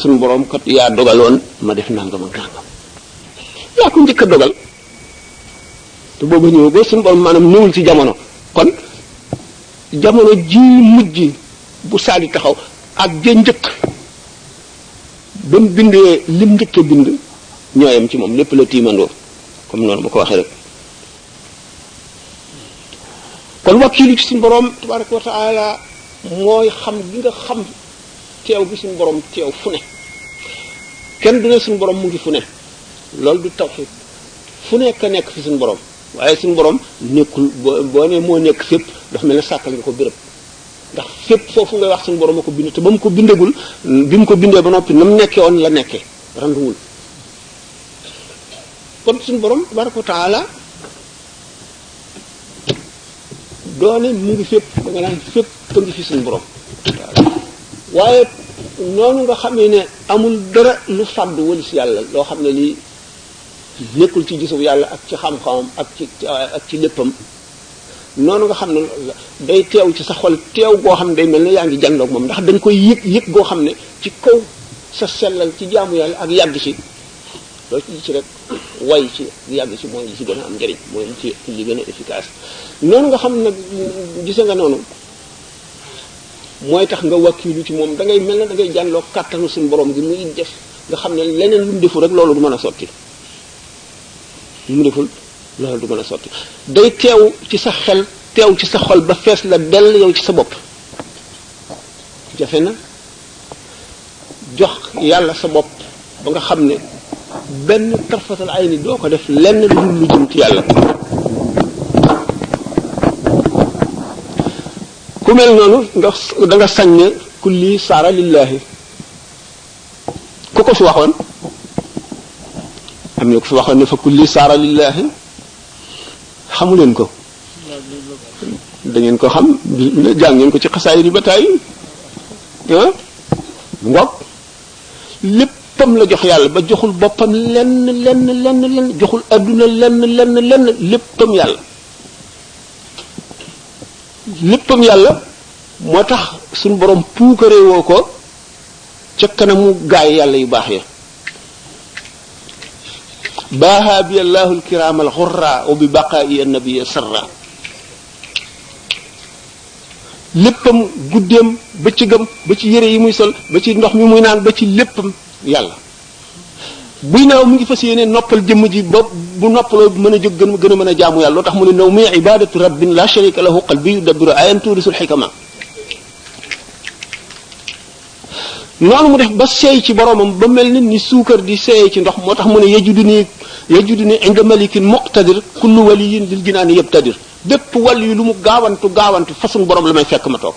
suñu borom kat yaa dogaloon ma def nangam ak nangam yaa ko njëkk a dogal te boobu ñëw ba suñu borom maanaam ñëwul ci jamono kon jamono ji mujj bu saadi taxaw ak ja njëkk ba mu bindee lim njëkk a bind ñooyam ci moom lépp la tiimandoo comme noonu ma ko waxee rek kon wakkiilu ci suñu borom tabaraka wa taala mooy xam gi nga xam teew bi suñu borom teew fu ne kenn du ne suñu borom mu ngi fu ne loolu du tawhid fu nekk nekk fi suñu borom waaye suñu borom nekkul boo ne moo nekk fépp dafa mel ne sàkkal nga ko béréb ndax fépp foofu ngay wax suñu borom a ko bind te ba mu ko bindagul bi mu ko bindee ba noppi na mu nekkee woon la nekkee randuwul kon suñu borom tabaraka wa taala doone mu ngi fépp da nga naan fépp a ngi fi suñu borom waaye noonu nga xamee ne amul dara lu fàddu wali si yàlla loo xam ne lii nekkul ci gisub yàlla ak ci xam-xamam ak ci léppam noonu nga xam ne day teew ci sa xol teew goo xam ne day mel ne yaa ngi jàndoog moom ndax dañ koy yëg goo xam ne ci kaw sa sellal ci jaamu yàlla ak yàgg ci loolu ci rek way ci yàgg ci mooy li ci gën a am njëriñ mooy li gën a efficace noonu nga xam ne gise nga noonu mooy tax nga wakkiilu ci moom da ngay mel ne da ngay jànloo kàttanu suñu borom gi muy def nga xam ne leneen lu mu deful rek loolu du mën a sotti lu mu deful loolu du mën a sotti day teew ci sa xel teew ci sa xol ba fees la dell yow ci sa bopp jafe na jox yàlla sa bopp ba nga xam ne benn tarfatal ay ni doo ko def lenn lu dul lu jëm ci yàlla ku mel noonu da nga sañ ne kulli saara lillahi ku ko fi waxoon am na ko fi waxoon ne fa kulli saara lillahi xamu leen ko da ngeen ko xam jàng ngeen ko ci xasaay yi ba tàyyi ngoog léppam la jox yàlla ba joxul boppam lenn joxul adduna lenn léppam yàlla léppam yàlla moo tax suñu borom puukare woo ko ca kanamu gaay yàlla yu baax ya baaha bi allahu alkiram alxurra wa bi baqaa'i annabiya sarra léppam guddeem bëccëgam ba ci yére yi muy sol ba ci ndox mi muy naan ba ci léppam yàlla buy naaw mu ngi fas yéene noppal jëmm ji ba bu noppaloo mën a jóg gën a mën a jaamu yàlla loo tax mu ne naw mi ibadatu rabbin la sharika lahu qalbi yudabbiru ayan turisul xikama noonu mu def ba seey ci boromam ba mel ni suukar di seey ci ndox moo tax mu ne yajuduni inda malikin muqtadir kullu waliyin lil jinaani yabtadir bépp wàll yu lu mu gaawantu façon borom la may fekk ma toog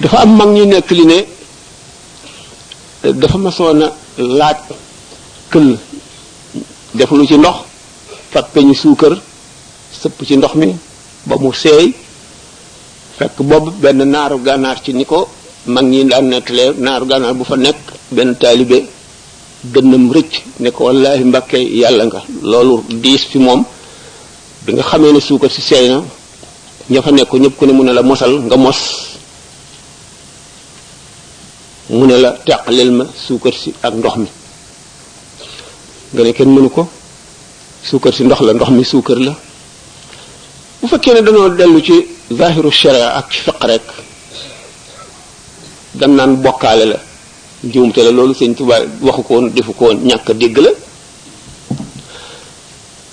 dafa am mag ñi nekk li ne dafa masoon a laaj këll def lu ci ndox fat peñu suukar sëpp ci ndox mi ba mu seey fekk boobu benn naaru gànnaar ci ni ko mag ñi daan nettalee naaru gànnaar bu fa nekk benn taalibe dënnam rëcc ne ko wallaahi mbàkke yàlla nga loolu diis fi moom bi nga xamee ne suukar si seey na ña fa nekk ñëpp ku ne mu ne la mosal nga mos mu ne la teqaleel ma suukar si ak ndox mi nga ne kenn mënu ko suukar si ndox la ndox mi suukar la bu fekkee ne dañoo dellu ci zahiru sharia ak ci fiq rek dan naan bokkaale la njuumte la loolu Sëñ Tuubaa waxu ko woon defu ko woon ñàkk a dégg la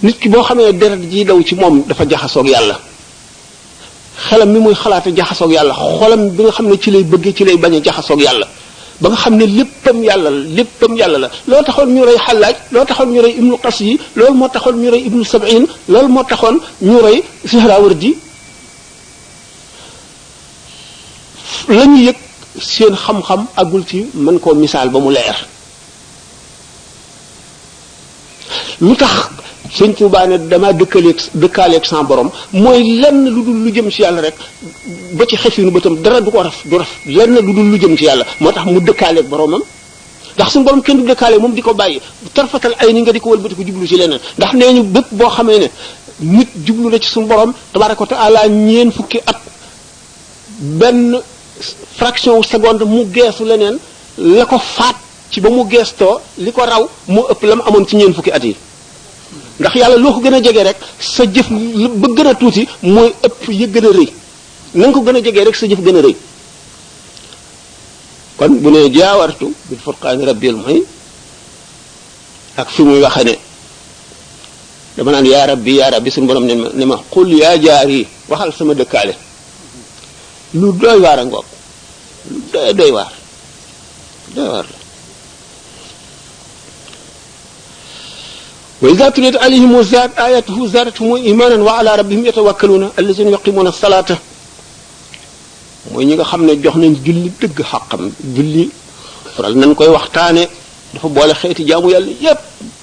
nit ki boo xamee deret ji daw ci moom dafa jaxasoog yàlla xelam mi muy xalaate jaxasoog yàlla xolam bi nga xam ne ci lay bëggee ci lay bañ a jaxasoog yàlla ba nga xam ne léppam yàlla la loolu taxoon ñu rey Xallaaj loolu taxoon ñu rey Ibnu Qas yi loolu moo taxoon ñu rey Ibnu Sab'in loolu moo taxoon ñu rey Sihrawardi la ñu yëg seen xam-xam agul ci mën koo misaal ba mu leer lu tax Sëñ Tuubaa ne dama dëkkaaleeg sans borom mooy lenn lu dul lu jëm ci yàlla rek ba ci xefinu bëtam dara du ko raf lenn lu dul lu jëm ci yàlla moo tax mu dëkkaaleeg boromam ndax suñu borom kenn du dëkkaaleeg moom di ko bàyyi tarfatal ay ni nga di ko wëlbati ko jublu ci leneen ndax nee ñu bépp boo xamee ne nit jublu na ci suñu borom tabaaraka wa taala ñeen fukki at benn fraction wu seconde mu geesu leneen la ko faat ci ba mu geestoo li ko raw moo ëpp la mu amoon ci ñeent fukki at yi ndax yàlla loo ko gën a jege rek sa jëf ba gën a tuuti mooy ëpp ya gën a rëy na nga ko gën a jegee rek sa jëf gën a rëy kon bu ne jaawartu bil furqaani rabbil mooy ak fi muy waxe ne dama naan yaa rabbi suñu borom ne ma xul yaa jaar yi waxal sama dëkkaale lu doy waar a ngoog lu doy waar la wa iza tuliyat alayhim ayatuhu zadatuhum imanan wa ala rabbihim yatawakkaluna allazina yuqimuna as-salata mooy ñi nga xam ne jox nañ julli dëgg xaqam julli faral nañ koy waxtaane dafa boole xeeti jaamu yàlla yépp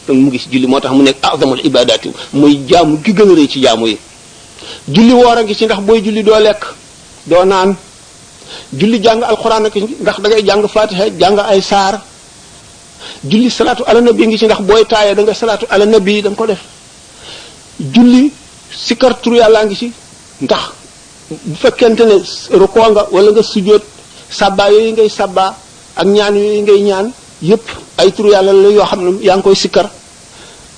donc mu ngi ci julli moo tax mu nekk azamul ibadati muy jaamu gi gën a rëy ci jaamu yi julli woor a ngi ci ndax booy julli doo lekk doo naan julli jàng alxuraan ak ndax da ngay jàng fatiha jàng ay saar julli salaatu ala nabi ngi ci ndax booy taayee da nga salaatu ala nabi da nga ko def julli sikar tur yàllaa ngi ci ndax bu fekkente ne rukoo nga wala nga sujjóot sàbbaa yooyu ngay sàbbaa ak ñaan yooyu ngay ñaan yépp ay tur yàlla la yoo xam ne yaa ngi koy sikkar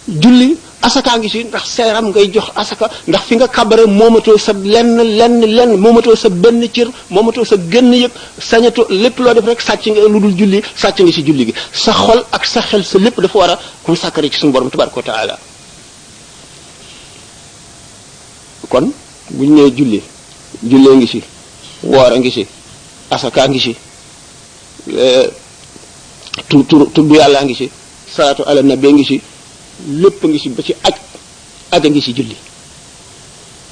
julli asaka ngi ci ndax seeram ngay jox asaka ndax fi nga kabare moomatoo sa lenn moomatoo sa benn cër moomatoo sa gën yëpp sañatoo lépp loo def rek sàcc nga lu dul julli sàcc nga ci julli gi sa xol ak sa xel sa lépp dafa war a consacré ci suñu borom tabaraka wa taala kon bu ñu nee jullee ngi ci woor a ngi ci asaka ngi ci tudd yàlla ngi ci salaatu ala nabi ngi ci lépp ngi ci ba ci aj a ngi ci julli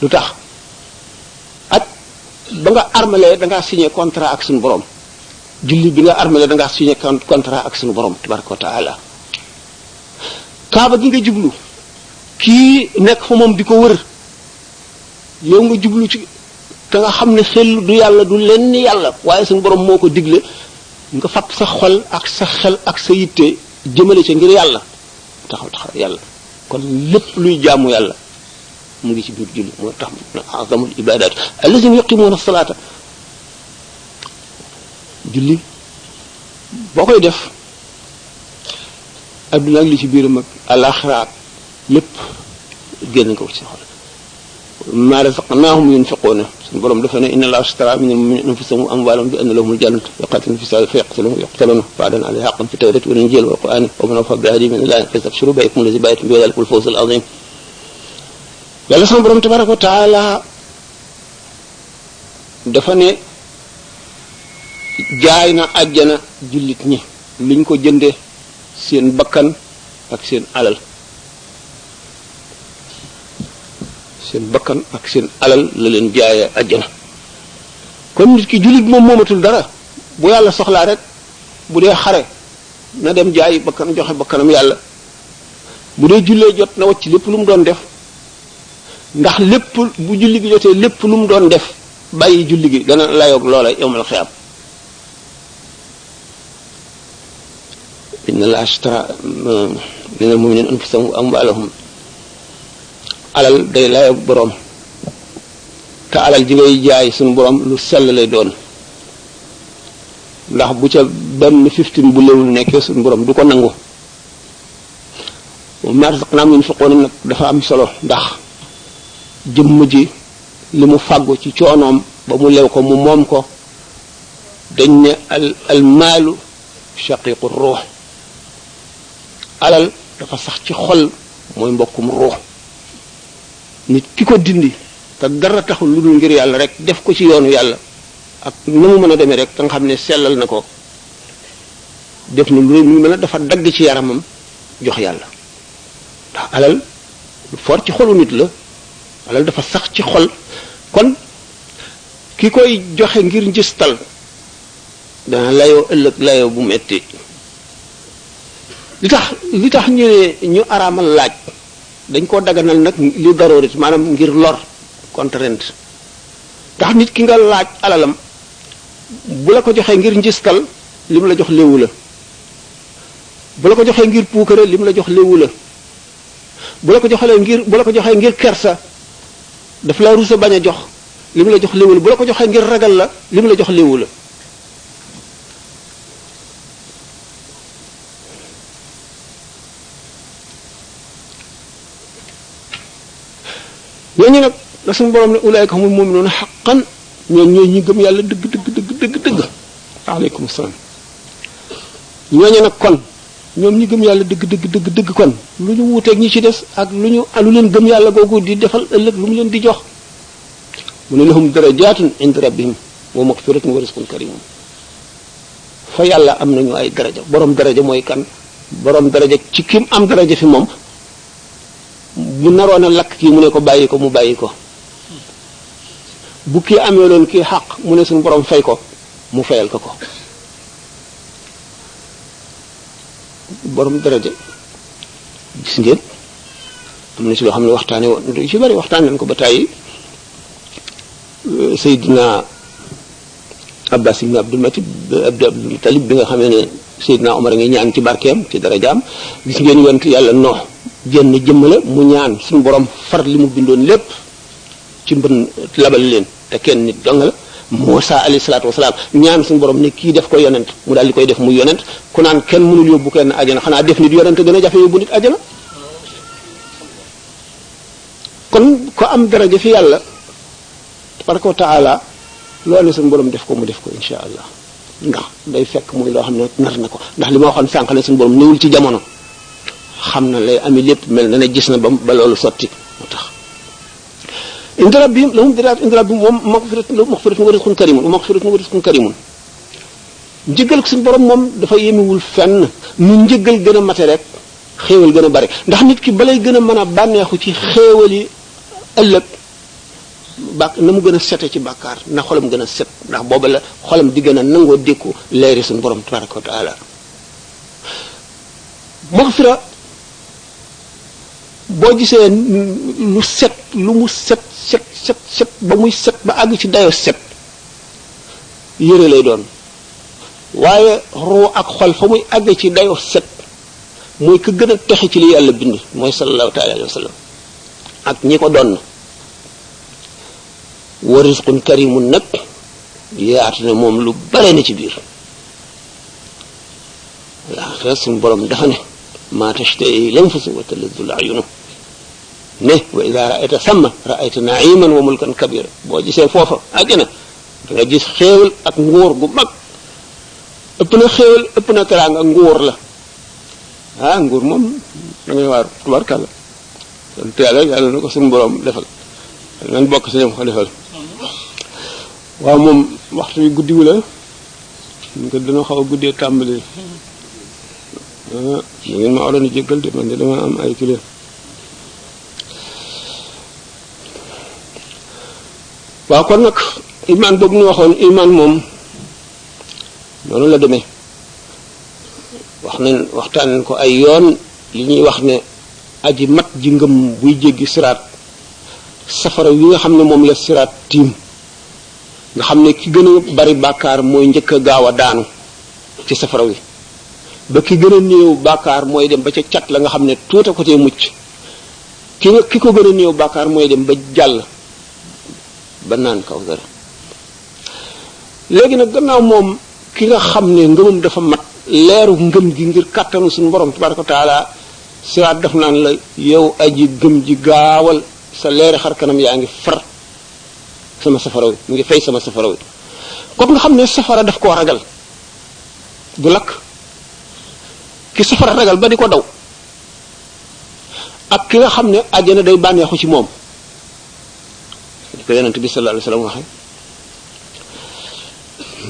lu tax aj ba nga armalee da ngaa signé contrat ak suñu borom julli bi nga armalee da ngaa signé contrat ak suñu borom tabaraka wa taala kaaba gi nga jublu kii nekk fa moom di ko wër yow nga jublu ci te nga xam ne xel du yàlla du lenn yàlla waaye suñu borom moo ko digle nga fab sa xol ak sa xel ak sa yitte jëmale ca ngir yàlla taxaw yàlla kon lépp luy jaamu yàlla mu ngi ci biir julli moo tax azamul ibadat allazina yuqimuna as-salata julli boo koy def adduna ak li ci biiram ak alaxira lépp génn ko ci xol ma razaqnahum yunfiquna suñu borom dafa ne inna allaha ashtara min al-mu'minina anfusahum wa amwalahum bi anna lahumul jannata yuqatiluna fi sabilihi fayaqtuluna wa'dan alayhi haqqan fi tawrati wal injili wal qur'ani wa man awfa bi ahdihi min allahi fastabshiru bi ayyikum allazi bay'atum bihi dhalika al-fawz al-'azim yàlla suñu borom tabaraka wa ta'ala dafa ne jaay na àjjana jullit ñi luñ ko jënde seen bakkan ak seen alal seen bakkan ak seen alal la leen jaayee àjjana kon nit ki jullit moom moomatul dara bu yàlla soxlaa rek bu dee xare na dem jaay bakkan joxe bakkanam yàlla bu dee jullee jot na wacc lépp lu mu doon def ndax lépp bu julli gi jotee lépp lu mu doon def bàyyi julli gi dana layoog loola yawmal xiyaam inna allaha ashtara minal mu'minina anfusahum wa amwalahum alal day layoog boroom te alal ji ngay jaay suñu borom lu sell lay doon ndax bu ca benn 15 bu léwul nekkee suñu borom du ko nangu ma razaqnaahum yunfiquuna nag dafa am solo ndax jëmm ji li mu fàggu ci coonoom ba mu lew ko mu moom ko dañ ne al maalu shaqiiqu ruux alal dafa sax ci xol mooy mbokkum ruux nit ki ko dindi te dara taxul lu dul ngir yàlla rek def ko ci yoonu yàlla ak na mu mën a demee rek te nga xam ne sellal na ko def na lu mu mën a dafa dagg ci yaramam jox yàlla ndax alal lu fort ci xolu nit la alal dafa sax ci xol kon ki koy joxe ngir njistal dana layoo ëllëg layoo bu metti li tax ñu araamal laaj dañ koo daganal nag li daroorit maanaam ngir lor contrainte ndax nit ki nga laaj alalam bu la ko joxee ngir njistal li mu la jox léewu la bu la ko joxee ngir puukare li mu la jox léewu la bu la ko joxee ngir kersa daf la rusa bañ a jox li mu la jox léwu la bu la ko joxee ngir ragal la li mu la jox léwu la ñooñu nag la suñu borom ne ulaayka humul mu'minuuna haqqan ñooñu ñi gëm yàlla dëgg aleykum salaam ñooñu nag kon ñoom ñi gëm yàlla dëgg kon lu ñu wuuteeg ñi ci des ak lu leen gëm yàlla googu di defal ëllëg lu mu leen di jox mu ne lahum darajaatun inda rabbihim wa maghfiratun wa rizqun kariim fa yàlla am nañu ay daraja borom daraja mooy kan borom daraja ci kim am daraja fi moom bu naroon a lakk kii mu ne ko bàyyi ko mu bàyyi ko bu kii amee loon kii xaq mu ne suñu borom fay ko mu fayal ko borom daraja gis ngeen am na si loo xam ne waxtaane woon lu ci bari waxtaan nañ ko ba tàyyi Seydina Abbas ibn Abdul Muttalib bi nga xam ne Seydina Omar ngi ñaan ci barkeem ci darajaam gis ngeen yonent yàlla Noox jenn jëmm la mu ñaan suñu borom far li mu bindoon lépp ci mbën labal leen te kenn nit dong la Muusaa alayhi salaatu wasalaam ñaan suñu borom ne kii def ko yonent mu daal di koy def muy yonent ku naan kenn mënul yóbbu kenn ajana xanaa def nit yonent gën a jafe yóbbu nit ajana kon ko am daraja fi yàlla tabaraka wa taala loo ne suñu borom def ko mu def ko insha allah ndax day fekk muy loo xam ne nar na ko ndax li ma waxoon sànq ne suñu borom néewul ci jamono xam na lay ami lépp mel na ne gis na ba loolu sotti moo tax inda rabbihim lahum darajaatun inda rabbihim wa maghfiratun wa rizqun kariimun njëggal suñu borom moom dafa yemewul fenn nu njëggal gën a mate rek xéewal gën a bari ndax nit ki balay gën a mën a bànneexu ci xéewal yi ëllëg na mu gën a sete ci bàkkaar na xolam gën a set ndax booba la xolam di gën a nangoo dékku leeri suñu borom tabaraka wa taala maghfira boo gisee lu set lu mu set ba muy set ba àgg ci dayo set yére lay doon waaye ruu ak xol fa muy àgg ci dayo set mooy ka gën a texe ci li yàlla bind mooy sallallahu taala alayhi wa sallam ak ñi ko doon wa rizqun karimun nag yaatu na moom lu bare na ci biir waaw suñu borom dafa ne maa tashtahi l-anfusu wa talazzu l-a'yunu ne wa ida raayta samma raayta naiman wa mulkan kabira boo gisee foofa àjjana da nga gis xéewal ak nguur gu mag ëpp na xéewal ëpp na teraanga nguur la nguur moom da ngay waar tubarkàlla sant yàlla na ko suñu borom defal nan bokk si ñoom ko defal waaw moom waxtu bi guddiwu la ñu ko dina xaw a guddee tàmbali da ngeen ma waroon a jéggal de man de dama am ay kilo waaw kon nag iman boobu ñu waxoon iman moom noonu la demee waxtaan nañ ko ay yoon li ñuy wax ne aji mat ji ngëm buy jéggi siraat safara yi nga xam ne moom la siraat tiim nga xam ne ki gën a bari bàkkaar mooy njëkk a gaaw a daanu ci safara wi ba ki gën a néew bàkkaar mooy dem ba ca cat la nga xam ne tuuta ko tee mucc ki ko gën a néew bàkkaar mooy dem ba jàll ba naan kaw dara léegi nag gannaaw moom ki nga xam ne ngëmam dafa mat leeru ngëm gi ngir kàttanu suñu borom tabaraka wa taala siraat daf naan la yow aji gëm ji gaawal sa leeri xar kanam yaa ngi far sama safara wi mu ngi fay sama safara wi kon nga xam ne safara daf koo ragal du lakk ki safara ragal ba di ko daw ak ki nga xam ne àjjana day bànneexu ci moom di ko yonent bi sallallahu alayhi wasallam waxe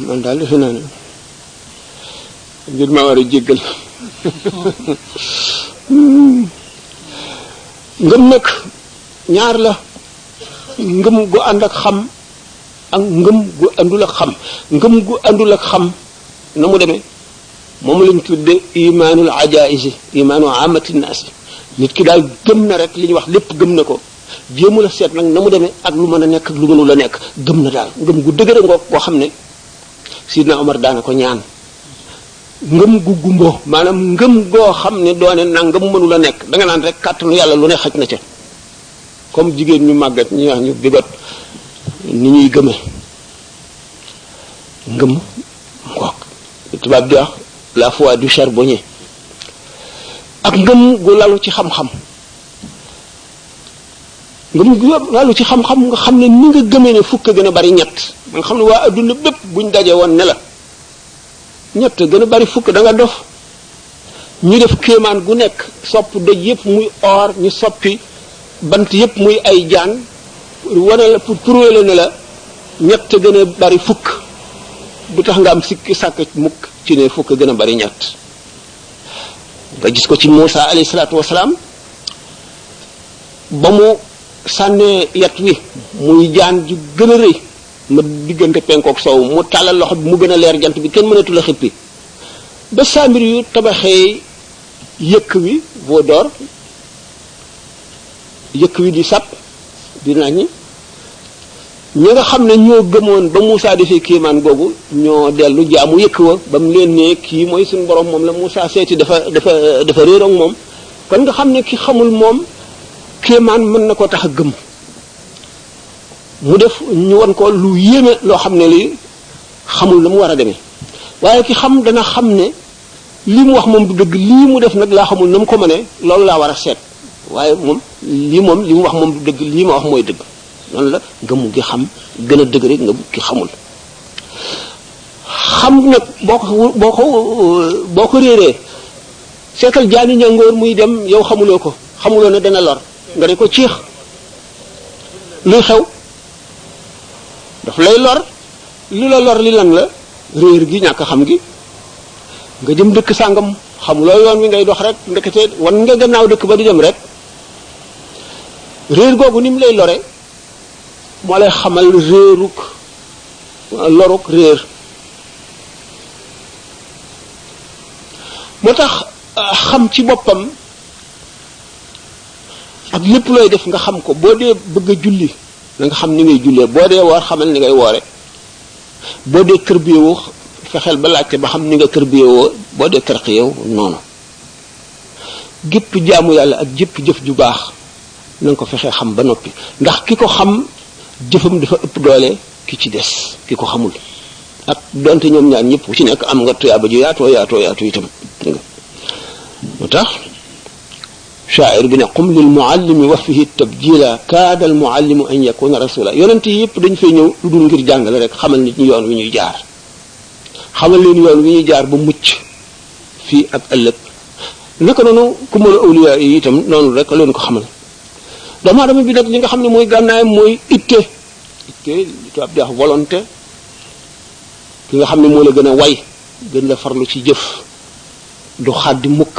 man daal defe naa ne ngir ma war a jéggal ngëm nag ñaar la ngëm gu ànd ak xam ak ngëm gu àndul ak xam ngëm gu àndul ak xam na mu demee moom lañ tudde imaanul ajaisi imaanu amati naas nit ki daal gëm na rek li ñuy wax lépp gëm na ko jéemu la seet nag na mu demee ak lu mën a nekk ak lu mënul a nekk gëm na daal ngëm gu dëgëra ngoog koo xam ne Sidna Omar daana ko ñaan ngëm gu gumboo maanaam ngëm goo xam ne doone nag ngëm mënul a nekk da nga naan rek kàttanu yàlla lu ne xaj na ca comme jigéen ñu màggat ñuy wax ñu bigot ni ñuy gëme ngëm ngoog tubaab di wax la foi du charbonnier ak ngëm gu lalu ci xam-xam ngëm gu lalu ci xam-xam nga xam ne ni nga gëmee ne fukk gën a bari ñett nga xam ne waa adduna bépp buñ daje woon ne la ñett gën a bari fukk da nga dof ñu def kéemaan gu nekk sopp doj yëpp muy or ñu soppi bant yëpp muy ay jaan wane la pour prouver la ne la ñett gën a bari fukk bu tax nga am sikki sàkk mukk ci ne fukk gën a bari ñett nga gis ko ci Muusa alayhi salaatu wasalaam ba mu sànnee yat wi muy jaan ju gën a rëy ma diggante penkook sow mu tàllal loxo bi mu gën a leer jant bi kenn mënatu la xippi ba Saamir yu tabaxee yëkk wi boo door yëkk wi di sàpp di naññi ñi nga xam ne ñoo gëmoon ba Muusa defee kéemaan googu ñoo dellu jaamu yëkk wa ba mu leen ne kii mooy suñu borom moom la Muusa seeti dafa réeroog moom kon nga xam ne ki xamul moom kéemaan mën na ko tax a gëm mu def ñu won ko lu yéeme loo xam ne li xamul la mu war a demee waaye ki xam dana xam ne li mu wax moom du dëgg lii mu def nag laa xamul na mu ko mënee loolu laa war a seet waaye moom li mu wax moom du dëgg lii ma wax mooy dëgg noonu la ngëmu gi xam gën a dëgg rek nga ki xamul xam nag boo ko réeree seetal jaani ñangoor muy dem yow xamuloo ne dana lor nga ne ko ciix luy xew daf lay lor li la lor li lan la réer gi ñàkk xam gi nga jëm dëkk sàngam xamuloo yoon wi ngay dox rek ndekete wan nga gannaaw dëkk ba di dem rek réer googu ni mu lay lore moo lay xamal loruk réer moo tax xam ci boppam ak lépp looy def nga xam ko boo dee bëgg a julli na nga xam ni ngay jullee boo dee woor xamal ni ngay woore boo dee tërbiyewu fexeel ba laajte ba xam ni nga tërbiyewoo boo dee tarqiyewu noonu gépp jaamu yàlla ak jëpp jëf ju baax na nga ko fexee xam ba noppi ndax ki ko xam jëfam dafa ëpp doole ki ci des ki ko xamul ak donte ñoom ñaar ñëpp ku ci nekk am nga tuyaaba ju yaatoo itam moo tax shaa'ir bi ne qum lil muallimi wa fihi tabjila kaada al muallimu an yakuna rasula yonent yi yëpp dañ fay ñëw lu dul ngir jàngale rek xamal nit ñi yoon wi ñuy jaar xamal leen yoon wi ñuy jaar ba mucc fii ak ëllëg naka noonu ku mën a awliya yi itam noonu rek leen ko xamal doomu aadama bi nag li nga xam ne mooy gànnaayam mooy itte li tubaab di wax volonté ki nga xam ne moo la gën a way gën la farlu ci jëf du xaddi mukk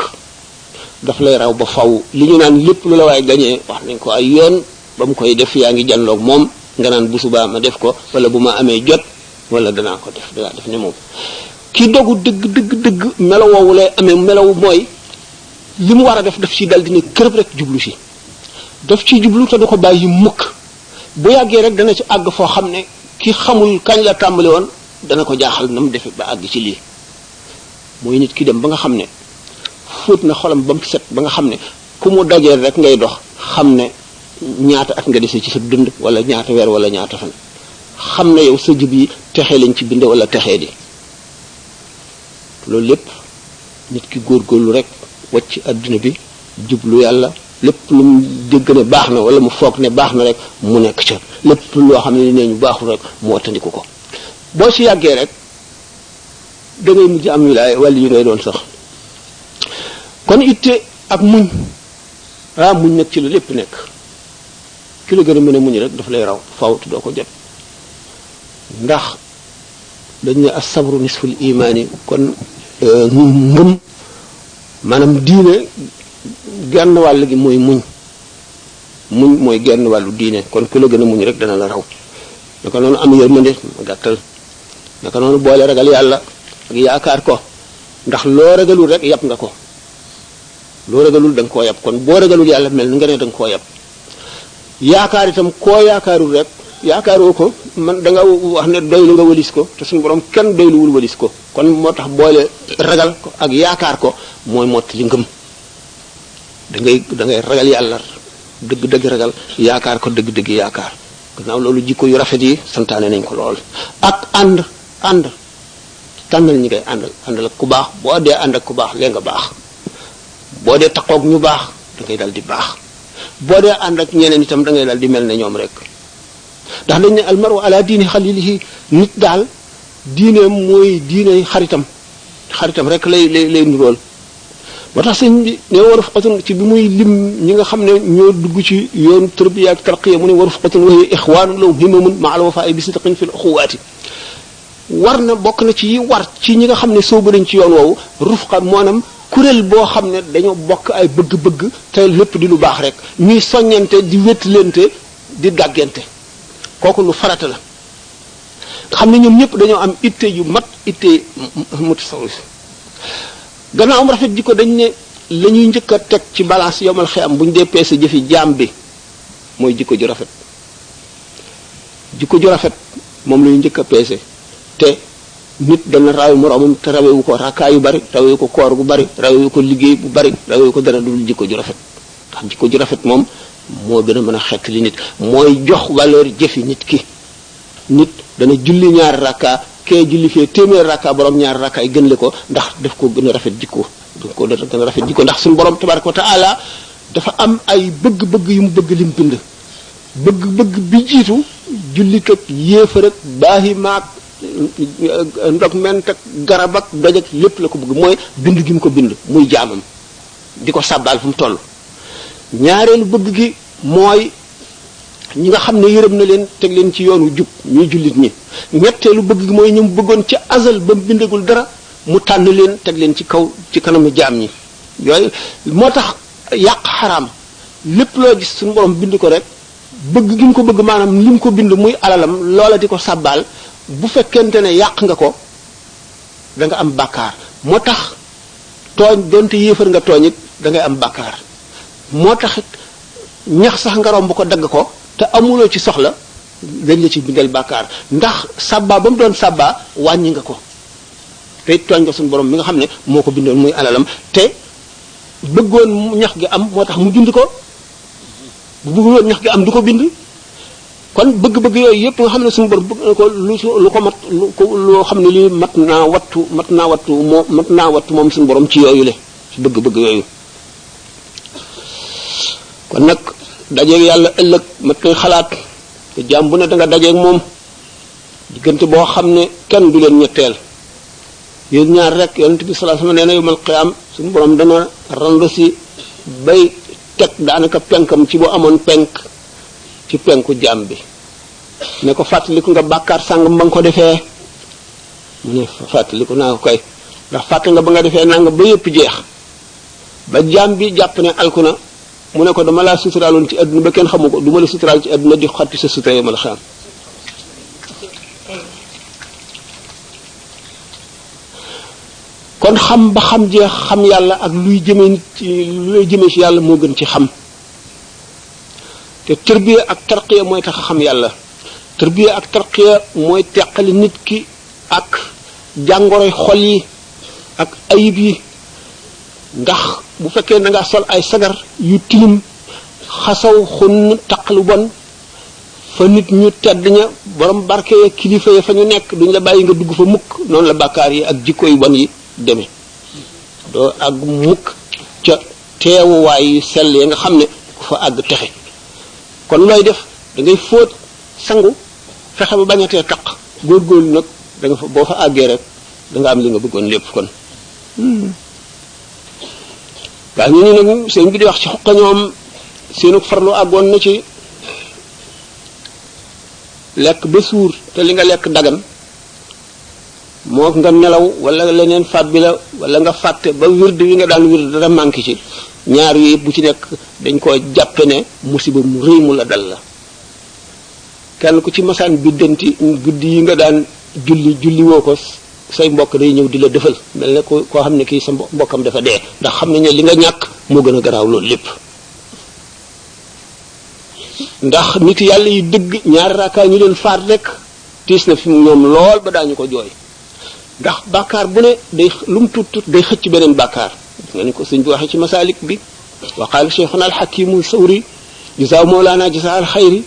daf lay raw ba faw li ñu naan lépp lu la waaye gañee wax nañ ko ay yoon ba mu koy def yaa ngi janloog moom nga naan bu subaa ma def ko wala bu ma amee jot wala danaa def ne moom ki dogu dëgg melaw woowu lay amee melaw mooy li mu war a def daf ci dal dina kërëb rek jublu si daf ci jublu te du ko bàyyi mukk bu yàggee rek dana ci àgg foo xam ne ki xamul kañ la tàmbali woon dana ko jaaxal na mu defe ba àgg ci lii mooy nit ki dem ba nga xam ne fóot na xolam ba mu set ba nga xam ne ku mu dajeel rek ngay dox xam ne ñaata at nga dese ci sa dund wala ñaata weer wala ñaata fan xam ne yow sa jëb yi texee lañ ci bind wala texee di loolu lépp nit ki góorgóorlu rek wacc adduna bi jublu yàlla lépp lu mu dégg ne baax na wala mu foog ne baax na rek mu nekk ca lépp loo xam ne nee ñu baaxul rek mu wattandiku ko boo ci yàggee rek da ngay mujj am wilaay wala yi ngay doon sax kon itte ak muñ muñ nag ci la lépp nekk ki la gën a mën a muñ rek daf lay raw fawtu doo ko jot ndax dañ ne as-sabru nisful imaani kon ngëm maanaam diine genn wàll gi mooy muñ mooy genn wàllu diine kon ku la gën a muñ rek dana la raw naka noonu am yërmande ma gàttal naka noonu boole ragal yàlla ak yaakaar ko ndax loo ragalul rek yàpp nga ko loo ragalul da nga koo yàpp kon boo ragalul yàlla mel ni nga ne da nga koo yàpp yaakaar itam koo yaakaarul rek yaakaaroo ko man da nga wax ne doylu nga walis ko te suñu borom kenn doyluwul walis ko kon moo tax boole ragal ko ak yaakaar ko mooy mottali ngëm da ngay ragal yàlla dëgg-dëgg ragal yaakaar ko dëgg-dëgg yaakaar gannaaw loolu jikko yu rafet yi santaane nañ ko lool ak ànd tànnal ñi ngay àndal ak ku baax boo dee ànd ak ku baax lee nga baax boo dee taqoog ñu baax da ngay dal di baax boo dee ànd ak ñeneen itam da ngay dal di mel ne ñoom rek ndax dañ ne almaru ala diini xalilihi nit daal diineem mooy diine xaritam rek lay nuróol moo tax sëñ bi ne warufqatun ci bi muy lim ñi nga xam ne ñoo dugg ci yoonu tarbiya ak tarqiya mu ne warufqatun wa hiya ixwaanu lahum himamun ma al wafa'i bi sidqin fil uxuwaati war na bokk na ci yi war ci ñi nga xam ne soobu nañ ci yoon woowu rufqa maanaam kuréel boo xam ne dañoo bokk ay bëgg-bëgg te lépp di lu baax rek ñuy soññante di wétlente di dàggante kooku lu farata la xam ne ñoom ñëpp dañoo am itte yu mat itte mutasawwif gannaaw am rafet jikko dañ ne la ñuy njëkk a teg ci balance yomal xiyam bu ñu dee peese jëfi jaam bi mooy jikko ju rafet moom la ñuy njëkk a peese te nit dana rawe moroomam te rawewu ko rakkaa yu bari rawewu ko koor gu bari rawewu ko liggéey bu bari rawewu ko dara dul jikko ju rafet ndax jikko ju rafet moom moo gën a mën a xett li nit mooy jox valeur jëfi nit ki nit dana julli ñaari rakkaa kee julli fee téeméer rakkaa borom ñaari rakkaa yi gën le ko ndax daf ko gën a rafet jikko ndax suñu borom tabaraka wa taala dafa am ay bëgg-bëgg yu mu bëgg lim bind bëgg-bëgg bi jiitu jullit ak yéefar ak baahimaak ndog ment ak garab ak doj ak lépp la ko bëgg mooy bind gi mu ko bind muy jaamam di ko sàbbaal fu mu toll ñaareelu bëgg gi mooy ñi nga xam ne yërëm na leen teg leen ci yoonu jub ñuy jullit ñi ñetteelu bëgg gi mooy ñu mu bëggoon ca azal ba mu bindagul dara mu tànn leen teg leen ci kaw ci kanamu jaam ñi yooyu moo tax yàq xaraam lépp loo gis suñu borom bind ko rek bëgg gi mu ko bëgg maanaam li mu ko bind muy alalam loola di ko sàbbaal bu fekkente ne yàq nga ko da nga am bàkkaar moo tax tooñ donte yéefar nga tooñ it da ngay am bàkkaar moo tax ñax sax nga romb ko dagg ko te amuloo ci soxla dañ la ci bindal bàkkaar ndax sàbbaa ba mu doon sàbbaa wàññi nga ko te tooñ nga suñu borom mi nga xam ne moo ko bindoon muy alalam te bëggoon ñax gi am moo tax mu bind ko bu bëggoon ñax gi am du ko bind kon bëgg-bëgg yooyu yëpp nga xam ne suñu borom bëgg na ko lu ko mat loo xam ne lii mat naa wattu moom suñu borom ci yooyu le ci bëgg-bëgg yooyu kon nag dajeeg yàlla ëllëg mat koy xalaat te jaam bu ne da nga dajeeg moom diggante boo xam ne kenn du leen ñetteel yéen ñaar rek yonent bi sallallahu alayhi wasallam nee na yawmal qiyaam suñu borom dana randu si bay teg daanaka penkam ci boo amoon penk ci penku jaam bi ne ko fàttaliku nga bàkkaar sàngam ba nga ko defee mu ne fàttaliku naa ko kay ndax fàtte nga ba nga defee nanga ba yëpp jeex ba jaam bi jàpp ne alku na mu ne ko dama laa suturaaloon ci àdduna ba kenn xamu ko du ma la suturaal ci àdduna di xotti sa sutura yi ma la xam kon xam ba xam jeex xam yàlla ak luy jëmee nit luy jëmee ci yàlla moo gën ci xam te tarbiya ak tarqiya mooy tax a xam yàlla tarbiya ak tarqiya mooy teqali nit ki ak jàngoroy xol yi ak ayib yi ndax bu fekkee da nga sol ay sagar yu tilim xasaw xun taqlu bon fa nit ñu tedd ña borom barke ya kilifa ya fa ñu nekk duñ la bàyyi nga dugg fa mukk noonu la bàkkaar yi ak jikko yu bon yi demee doo àgg mukk ca teewuwaay yu sell ya nga xam ne ku fa àgg texe kon looy def da ngay fóot sangu fexe ba bañatee taq góorgóorlu nag da nga fa boo fa àggee rek da nga am li nga bëggoon lépp kon waaw ñu ne nag seen bi di wax ci xuqa ñoom seenu farlu àggoon na ci lekk ba suur te li nga lekk dagan moo nga nelaw wala leneen faat bi la wala nga fàtte ba wird wi nga daan wird dara manqué ci ñaar yooyu bu ci nekk dañ koo jàppe ne musiba mu rëy mu la dal la kenn ku ci masaan biddanti guddi yi nga daan julli woo ko say mbokk day ñëw di la defal mel ne koo xam ne kii sa mbokkam dafa dee ndax xam nañ ne li nga ñàkk moo gën a garaaw loolu lépp ndax nit yàlla yi dëgg ñaari raakaay ñu leen faat rek tiis na fi ñoom lool ba daañu ko jooy ndax bàkkaar bu ne day lu mu tut day xëcc beneen bàkkaar nga ni ko sëñ bi waxee ci masalik bi wa qaala cheikhuna alxakimu sawri jazaa mawlana jazaa alxayri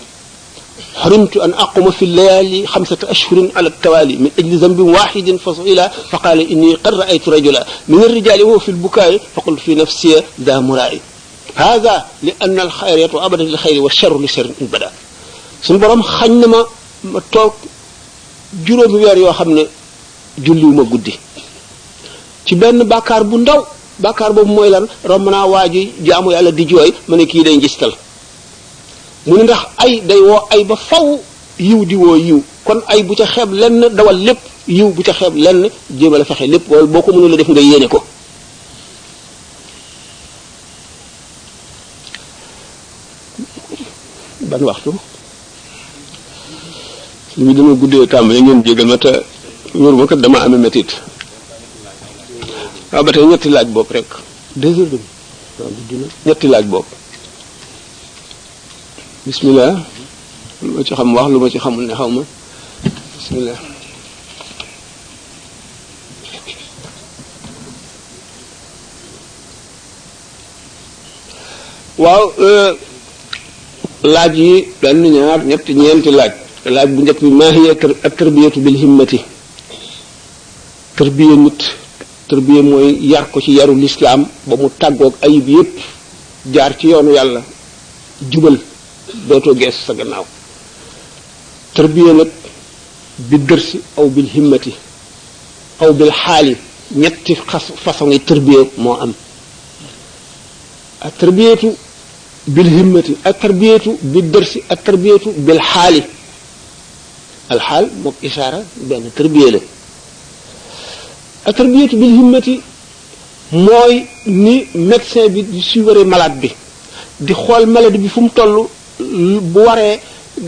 حرمت أن أقوم في الليالي 5 أشهر على التوالي من أجل ذنب واحد فسئل فقال إني قد رأيت رجلا من الرجال وهو في البكاء فقلت في نفسي ذا مرائي هذا لأن الخير يطوى أبدا للخير والشر لشر إن بدا suñu borom xañ na ma toog juróomi weer yoo xam ne julliwuma guddi ci benn bàkkaar bu ndaw bàkkaar boobu mooy lan romb naa waa ji jaamu yàlla di jooy ma ne kii day ngistal mu ne ndax ay day woo ay ba faw yiw di woo yiw kon ay bu ca xeeb lenn dawal lépp yiw bu ca xeeb lenn jéem a la fexe lépp wala boo ko mënula def nga yéene ko ban waxtu li mu dama guddee tàmbali ngeen jégal ma te wóor ma kat dama amee métit waaw ba tey ñetti laaj bopp rek 2 heures demi waaw dina ñetti laaj bopp bismillah lu ma ci xam wax lu ma ci xamul ne xaw ma bismillah waaw laaj yi benn ñaar ñetti ñeenti laaj bu njëkk bi maa hiya at-tarbiyatu bil himmati tarbiya nit tarbiya mooy yar ko ci yaru lislaam ba mu tàggoog ayib yépp jaar ci yoonu yàlla jubal dootoo gees sa gannaaw tarbiya nag bi dërsi aw bil himmati aw bil xaali ñetti façon yi tarbiya moo am at-tarbiyatu bil himmati at-tarbiyatu bi dërsi at-tarbiyatu bil xaali alxaal mook isaara benn tarbiya la at-tarbiyatu bil himmati mooy ni médecin bi di suivre malade bi di xool maladie bi fu mu toll bu waree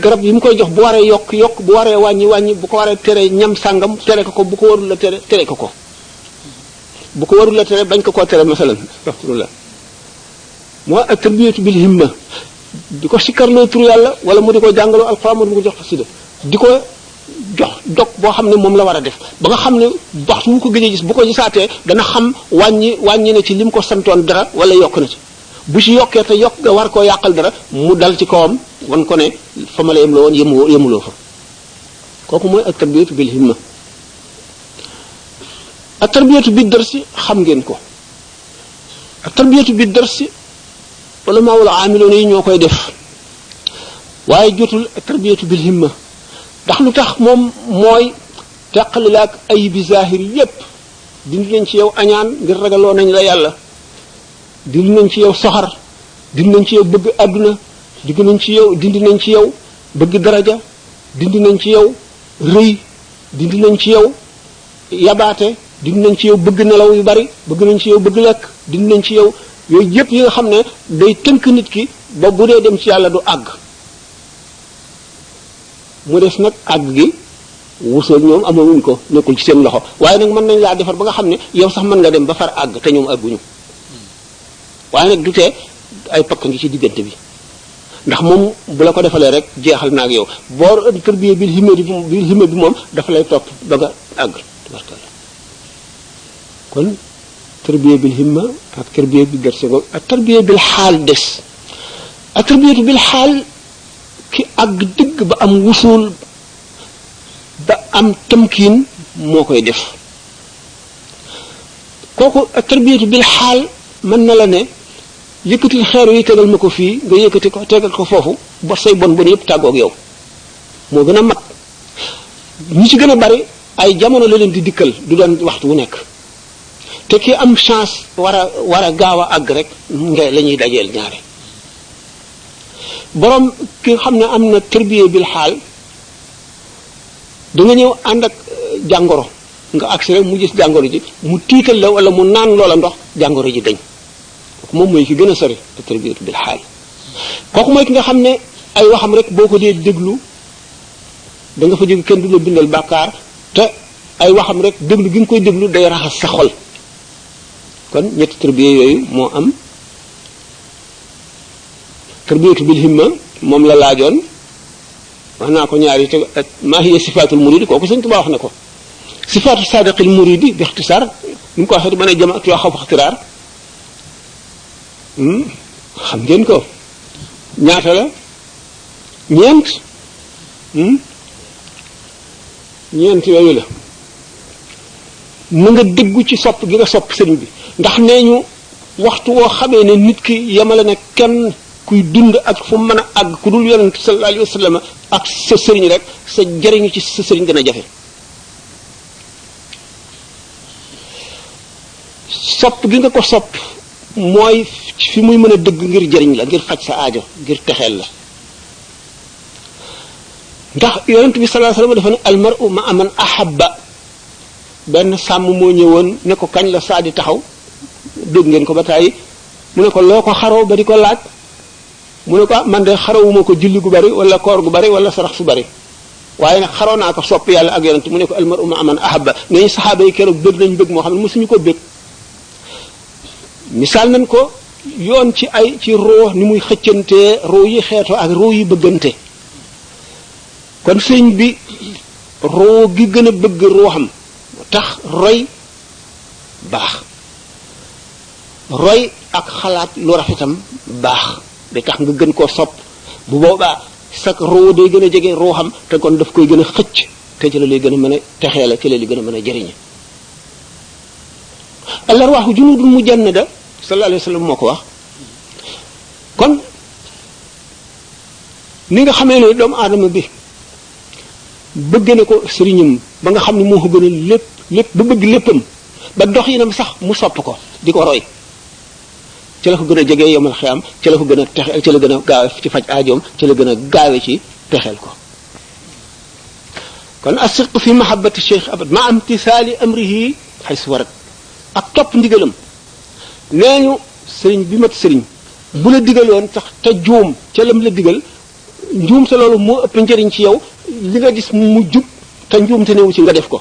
garab yi mu koy jox bu waree yokk bu waree wàññi bu ko waree tere ñam sàngam tere ko bu ko warul la tere ko bu ko warul la tere bañ ko koo tere masalan astaghfirullah mooy at-tarbiyatu bil himma di ko sikkarloo tur yàlla wala mu di ko jàngaloo alxuraan mu di ko jox xasida di ko jox dog boo xam ne moom la war a def ba nga xam ne waxtu mu ko gëjee gis bu ko gisaatee dana xam wàññi na ci lim ko santoon dara wala yokk na ci bu ci yokkee te yokk nga war koo yàqal dara mu dal ci kawam wan ko ne fa ma la yem la woon yemuloo fa kooku mooy ak tarbiyatu bil himma ak tarbiyatu bi darsi xam ngeen ko ak tarbiyatu bi darsi wala maa wala amiloona yi ñoo koy def waaye jotul ak tarbiyatu bil himma ndax lu tax moom mooy teqali la ak ayibi zahir yépp dindi nañ ci yow añaan ngir ragaloo nañ la yàlla dindi nañ ci yow soxar dindi nañ ci yow bëgg àdduna dindi nañ ci yow bëgg daraja dindi nañ ci yow rëy dindi nañ ci yow yabaate dindi nañ ci yow bëgg nelaw yu bari bëgg nañ ci yow bëgg lekk dindi nañ ci yow yooyu yépp yi nga xam ne day tënk nit ki ba bu dee dem ci yàlla du àgg mu des nag àgg gi wusool ñoom amawuñ ko nekkul ci seen loxo waaye nag mën nañ laa defar ba nga xam ne yow sax mën nga dem ba far àgg te ñoom àgguñu waaye nag du tee ay pakk ngi ci diggante bi ndax moom bu la ko defalee rek jeexal na ak yow boo tarbiya bil himma bi moom dafa lay topp ba nga àgg tabarkalla kon tarbiya bil himma ak tarbiya bi darse ko ak tarbiya bil xaal des ak tarbiyatu bil xaal ki àgg dëgg ba am wusul ba am tamkiin moo koy def kooku ak tarbiyatu bil xaal mën na la ne yëkkatil xeer yi tegal ma ko fii nga yëkkati ko tegal ko foofu ba say bon yëpp tàggoog yow moo gën a mag ñi ci gën a bari ay jamono la leen di dikkal du doon waxtu wu nekk te ki am chance war a gaaw a àgg rek nga la ñuy dajeel ñaare borom ki nga xam ne am na tarbiya bil xaal da nga ñëw ànd ak jàngoro nga agsi rek mu gis jàngoro ji mu tiital la wala mu naan loola ndox jàngoro ji dañ kooku moom mooy ki gën a sori tarbiyatu bil xaal kooku mooy ki nga xam ne ay waxam rek boo ko dee déglu da nga fa jóge kenn du la bindal bàkkaar te ay waxam rek déglu gi nga koy déglu day raxas sa xol kon ñetti tarbiya yooyu moo am tarbiyatu bil himma moom la laajoon wax naa ko ñaari te maa hiya sifaatul muridi kooku Sëñ Tuubaa wax na ko sifaatu saadiqil muridi bi ixtisaar ni mu ko waxee mën a jamaatu yaa xaw ixtiraar xam ngeen ko ñaata la ñeent ñeent yooyu la na nga déggu ci sopp gi nga sopp sëriñ bi ndax nee ñu waxtu woo xamee ne nit ki yemale na kenn kuy dund ak fu mën a àgg ku dul yonent sallallahu alayhi wa sallam ak sa sëriñ rek sa jëriñu ci sa sëriñ gën a jafe sopp gi nga ko sopp mooy fi muy mën a dëgg ngir jëriñ la ngir faj sa aajo ngir texeel la ndax yonent bi sallallahu alayhi wa sallam dafa ne almar'u ma'a man ahabba benn sàmm moo ñëwoon ne ko kañ la saa di taxaw dégg ngeen ko ba tàyyi mu ne ko loo ko xaroo ba di ko laaj mu ne ko man de xarawuma ko julli gu bari wala koor gu bari wala sarax su bari waaye nag xaroo naa ko sopp yàlla ak yonent mu ne ko almar'u ma'a man ahabba nañu saxaaba yi keroog bëgg nañ bëgg moo xam ne mosuñu ko bëgg misaal nañ ko yoon ci roo ni muy xëccantee roo yi xeetoo ak roo yi bëggante kon sëñ bi roo gi gën a bëgg ruuxam tax roy baax roy ak xalaat lu rafetam baax day tax nga gën koo sopp bu boobaa sak roo day gën a jege ruuxam te kon daf koy gën a xëcc te ci la lay gën a mën a texee la ci la lay gën a mën a jëriñe al arwaahu junudun mujannada sallallahu alayhi wa sallam moo ko wax kon ni nga xamee ne doomu aadama bi bëgg na ko sëriñam ba nga xam ne moo ko gën a lépp ba bëgg léppam ba dox yi nam sax mu sopp ko di ko roy ci la ko gën a jege yomal xiyam ci la ko gën a texeel ci la gën a gaawe ci faj aajoom ci la gën a gaawe ci texeel ko kon as-sidqu fi mahabbati cheikh abad ma imtisaali amrihi xaysu warat ak topp ndigalam nee ñu sëriñ bi mat sëriñ bu la digaloon sax te juum ca lam la digal njuum te loolu moo ëpp njëriñ ci yow li nga gis mu jub te njuum te newu ci nga def ko